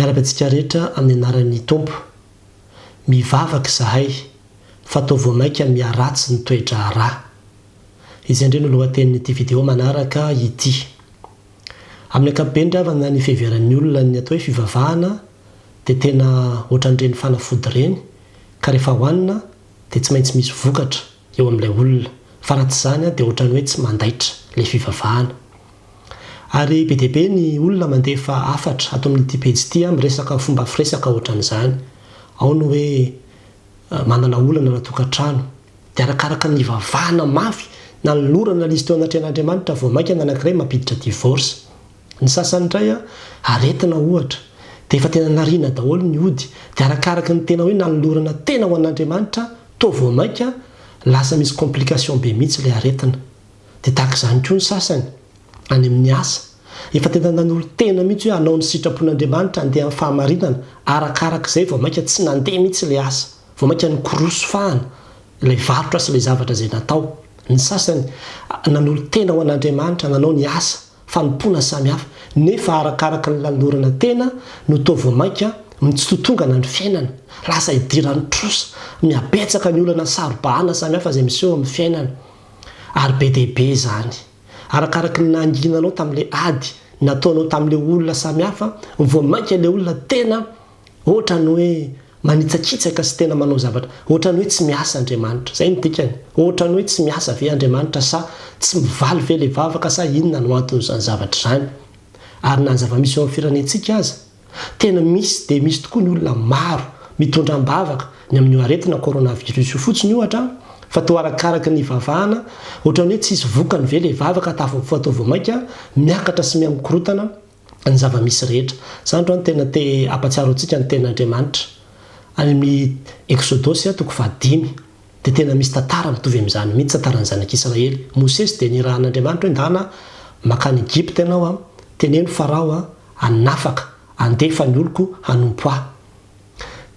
Miarahaba antsika rehetra amin'ny anaran'ny Tompo. Mivavaka izahay fa toa vao mainka miharatsy ny toe-draharaha. Izay indray no lohatenin'ity video manaraka ity. Amin'ny ankapobeny ry havana ny fiheveran'ny olona ny atao hoe fivavahana dia tena ohatran'ireny fanafody ireny ka rehefa hohanina dia tsy maintsy misy vokatra eo amin'ilay olona fa raha tsy izany dia ohatran'ny hoe tsy mandaitra ilay fivavahana. Ary be dia be ny olona mandefa hafatra ato amin'ity pejy ity miresaka fomba firesaka ohatran'izany. Ao ny hoe manana olana na tokantrano. Dia arakaraka ny nivavahana mafy nanolorana ilay izy teo anatrehan'Andriamanitra vao mainka ny anankiray mampiditra divorce. Ny sasany indray aretina ohatra. Dia efa tena nariana daholo ny ody. Dia arakaraka ny tena hoe nanolorana tena ho an'Andriamanitra toa vao mainka lasa misy complication be mihitsy ilay aretina. Dia tahaka izany koa ny sasany any amin'ny asa. Efa tena nanolo-tena mihitsy hoe hanao ny sitrapon'Andriamanitra, handeha amin'ny fahamarinana, arakaraka izay vao mainka tsy nandeha mihitsy ilay asa, vao mainka nikoroso fahana ilay varotra sy ilay zavatra izay natao. Ny sasany nanolo-tena ho an'Andriamanitra, nanao ny asa fanompoana samihafa, nefa arakaraka ny nanolorana tena no toa vao mainka mitsitotongana ny fiainana, lasa idiran'ny trosa, mihabetsaka ny olana saro-bahana samihafa izay miseho amin'ny fiainana. Ary be dia be izany. Arakaraky ny nahanginanao tamin'ilay ady nataonao tamin'ilay olona samihafa, vao mainka ilay olona tena ohatran'ny hoe manitsakitsaka sy tena manao zavatra, ohatran'ny hoe tsy miasa Andriamanitra. Izay no dikany. Ohatran'ny hoe tsy miasa ve Andriamanitra sa tsy mivaly ve ilay vavaka sa inona no anton'izany zavatra izany? Ary na ny zava-misy eo amin'ny firenentsika aza, Tena misy dia misy tokoa ny olona maro mitondra am-bavaka ny amin'io aretina coronavirus io fotsiny ohatra fa toa arakaraka ny ivavahana ohatran'ny hoe tsisy vokany ve ilay vavaka fa toa vao mainka miakatra sy miha-mikorontana ny zava-misy rehetra. Za androany tena te hampatsiaro antsika ny tenin'Andriamanitra any amin'ny Eksodosy toko fahadimy. Dia tena misy tantara mitovy amin'izany mihitsy, tantaran'ny zanak'Israely. Mosesy dia nirahan'Andriamanitra hoe ndana mankany Egypta ianao an, teneno Farao an, hanafaka, handefa ny oloko hanompo ahy.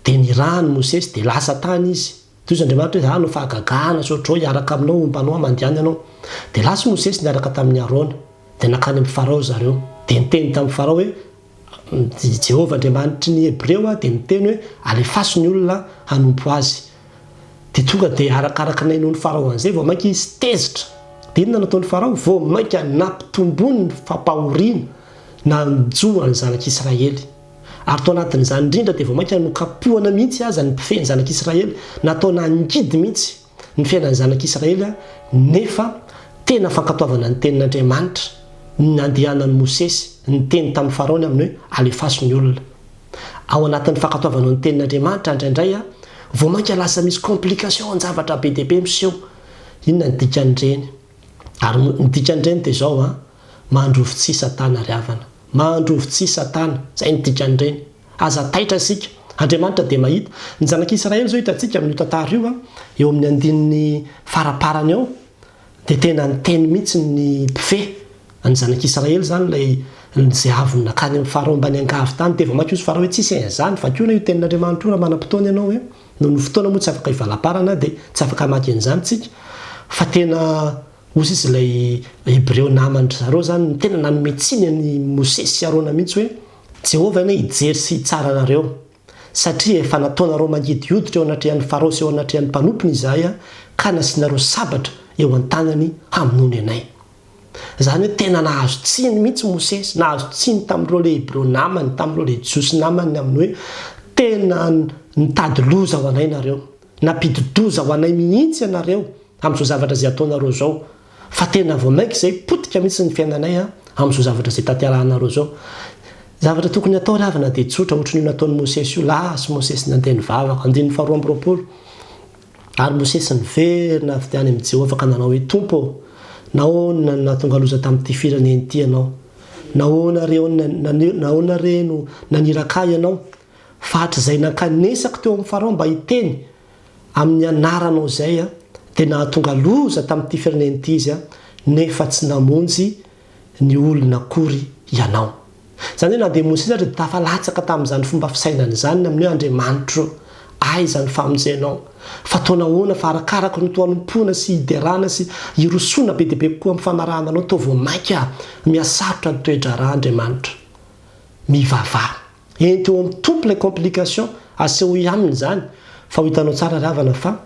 Dia nirahany Mosesy, dia lasa tany izy. Toy izy Andriamanitra hoe, Hanao fahagagana sy ohatr'izao hiaraka aminao, homba anao aho, mandehana ianao. Dia lasa Mosesy niaraka tamin'i Arona. Dia nankany amin'i Farao zareo. Dia niteny tamin'i Farao hoe, I Jehovah Andriamanitry ny Hebreo dia miteny hoe, Alefaso ny olona hanompo azy. Dia tonga dia arakaraka ny nainoan'i Farao an'izay, vao mainka izy tezitra. Dia inona no nataon'i Farao? Vao mainka nampitombony ny fampahoriana nanjo an'ny zanak'Israely. Ary tao anatin'izany indrindra dia vao mainka nokapohana mihitsy aza ny mpifehy ny zanak'Israely, natao nangidy mihitsy ny fiainan'ny zanak'Israely, nefa tena fankatoavana ny tenin'Andriamanitra ny nandehanan'i Mosesy niteny tamin'i Farao ny amin'ny hoe alefaso ny olona. Ao anatin'ny fankatoavanao ny tenin'Andriamanitra indraindray vao mainka lasa misy complication an-javatra be dia be miseho. Inona ny dikan'ireny? Ary ny dikan'ireny dia izao an, mandrovi-tsihy satana ry havana. Mandrovi-tsihy satana. Izay ny dikan'ireny. Aza taitra isika. Andriamanitra dia mahita. Ny zanak'Israely izao hitantsika amin'io tantara io an, eo amin'ny andininy faraparany eo, dia tena niteny mihitsy ny mpifehy ny zanak'Israely izany ilay izay avy nankany amin'i Farao mba niangavy tany, dia vao mainka hozy Farao hoe tsisy an'izany, vakio anie io tenin'Andriamanitra io raha manam-potoana ianao e. Noho ny fotoana moa tsy afaka hivalaparana dia tsy afaka hamaky an'izany tsika fa tena hozy izy ilay Hebreo naman-dry zareo izany no tena nanome tsiny an'i Mosesy sy Arona mihitsy hoe, Jehovah anie hijery sy hitsara anareo satria efa nataonareo mangidy hoditra eo anatrehan'i Farao sy eo anatrehan'ny mpanompony izahay ka nasianareo sabatra eo an-tanany hamonoany anay. Izany hoe tena nahazo tsiny mihitsy Mosesy, nahazo tsiny tamin'ireo ilay Hebreo namany, tamin'ireo ilay Jiosy namany ny amin'ny hoe tena nitady loza ho anay nareo, nampidi-doza ho anay mihitsy ianareo amin'izao zavatra izay ataonareo izao, fa tena vao mainka izay potika mihitsy ny fiainanay amin'izao zavatra izay tanterahanareo izao. Zavatra tokony hatao ry havana dia tsotra, ohatran'io nataon'i Mosesy io, lasa Mosesy nandeha nivavaka, andininy faharoa ambiroapolo. Ary Mosesy niverina avy tany amin'i Jehovah ka nanao hoe, Tompo ô, nahoana no nahatonga loza tamin'ity firenena ity Ianao? Nahoana re nahoana re no naniraka ahy Ianao? Fa hatrizay nankanesako teo amin'i Farao mba hiteny amin'ny anaranao izay, dia nahatonga loza tamin'ity firenena ity izy, nefa tsy namonjy ny olona akory Ianao. Izany hoe na dia Mosesy aza dia tafalatsaka tamin'izany fomba fisainana izany ny amin'ny hoe Andriamanitro, aiza ny famonjenao? Fa toa nahoana fa arakaraka ny toa hanompoana sy hiderana sy hirosoana be dia be kokoa amin'ny fanarahana anao toa vao mainka mihasarotra ny toe-draharaha Andriamanitra. Mivavaha. Ento eo amin'ny Tompo ilay complication, asehoy aminy izany fa ho hitanao tsara ry havana fa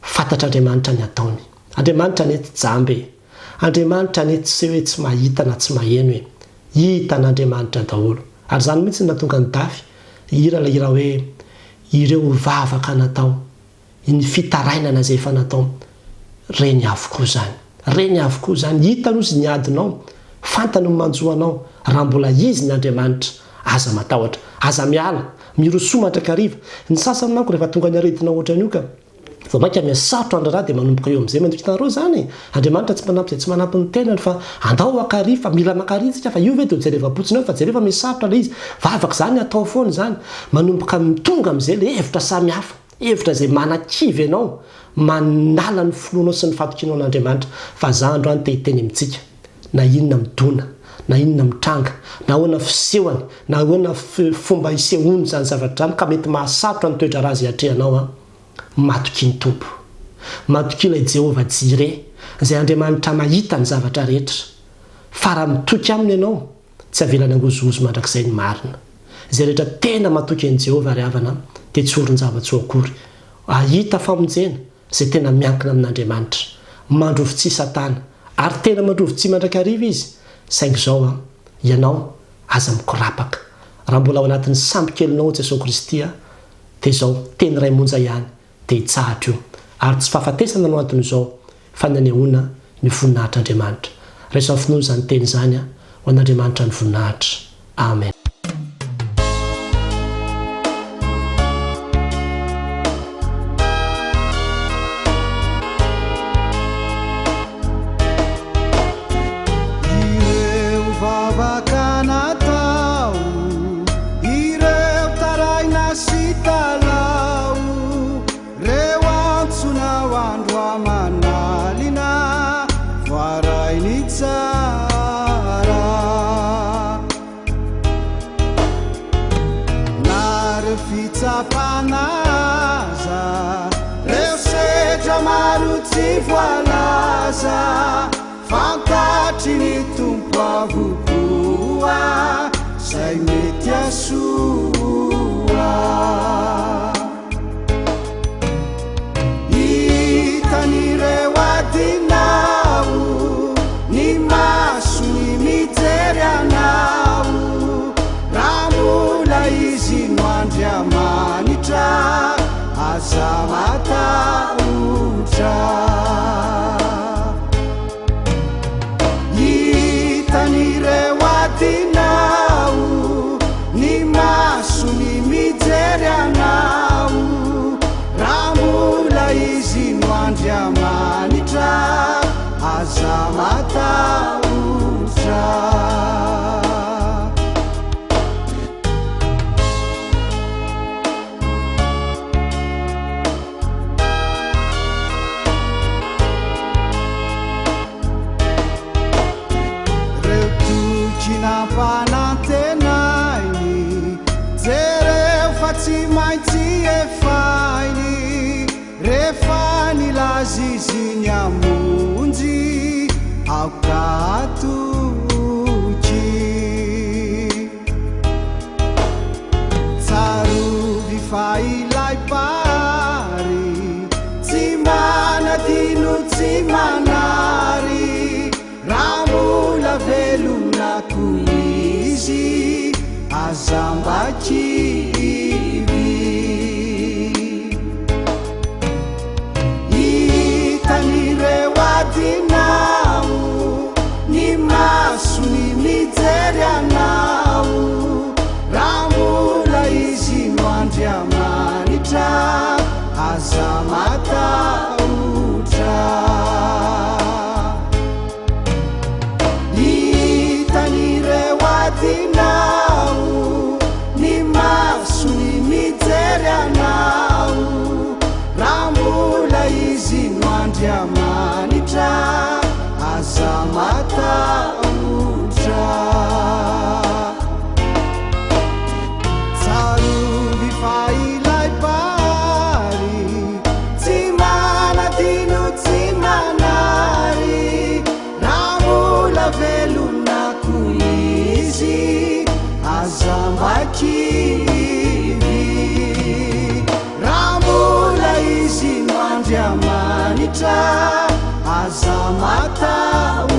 fantatr'Andriamanitra ny ataony. Andriamanitra anie tsy jamba e! Andriamanitra anie tsy hoe tsy mahita na tsy maheno e! Hitan'Andriamanitra daholo. Ary izany mihitsy no nahatonga an'i Dafy hihira ilay hira hoe Ireo vavaka natao. Ny fitarainana izay efa natao, reny avokoa izany. Reny avokoa izany. Hitany ozy ny adinao. Fantany ny manjo anao. Raha mbola Izy ny Andriamanitra, aza matahotra. Aza miala. Mirosoa mandrakariva. Ny sasany manko rehefa tonga ny aretina ohatran'io ka vao mainka mihasarotra ny raharaha dia manomboka eo amin'izay mandoky. Hitanareo izany e! Andriamanitra tsy manampy izay tsy manampy ny tenany fa andao haka-ry fa mila maka-ry tsika fa io ve dia ho jerevam-potsiny eo fa jereo fa mihasarotra ilay izy. Vavaka izany atao foana izany. Manomboka tonga amin'izay ilay hevitra samihafa. Hevitra izay manakivy anao, manala ny finoanao sy ny fatokianao an'Andriamanitra. Fa za androany te hiteny amintsika, na inona midona, na inona mitranga, na ahoana fisehony, na ahoana fomba isehoany izany zavatra izany ka mety mahasarotra ny toe-draharaha izay atrehanao an, matokia ny Tompo. Matokia ilay Jehovah Jireh, izay Andriamanitra mahita ny zavatra rehetra. Fa raha mitoky Aminy ianao, Tsy avelany hangozohozo mandrakizay ny marina. Izay rehetra tena matoky an'i Jehovah ry havana dia tsy orin-java-tsoa akory. Hahita famonjena izay tena miankina amin'Andriamanitra. Mandrovi-tsihy Satana, ary tena mandrovi-tsihy mandrakariva izy. Saingy izao an, ianao aza mikorapaka. Raha mbola ao anatin'ny sambokelinao Jesoa Kristy an, dia izao teny iray monja ihany dia hitsahatra io. Ary tsy fahafatesana no anton'izao fa ny hanehoana ny voninahitr'Andriamanitra. Raiso amin'ny finoana izany teny izany ho an'Andriamanitra ny voninahitra. Amen. Ireo vavaka natao, ireo taraina sy talao. Reo antsonao andro aman'alina voaray ny tsara. Na reo fitsapana aza, reo sedra maro tsy voalaza, fantatry ny Tompo avokoa zay mety hasoa. Hitan'ireo adinao ny masony mijery anao, raha mbola izy no Andriamanitra, aza matahotra. Hitan'ireo adinao ny masony mijery anao, raha mbola izy no Andriamanitra, aza matahotra. Reo toky nampanantenainy, jereo fa tsy maintsy efainy, rehefa nilaza izy ny hamonjy, aoka hatoky. Tsarovy fa ilay Mpahary tsy manadino tsy manary raha mbola velona koa izy aza mba kivy. Hitan'ireo adinao ny masony mijery anao raha mbola izy no Andriamanitra aza matahotra. Hitan'ireo adinao ny. kivy. Raha mbola Izy no Andriamanitra, aza matahotra.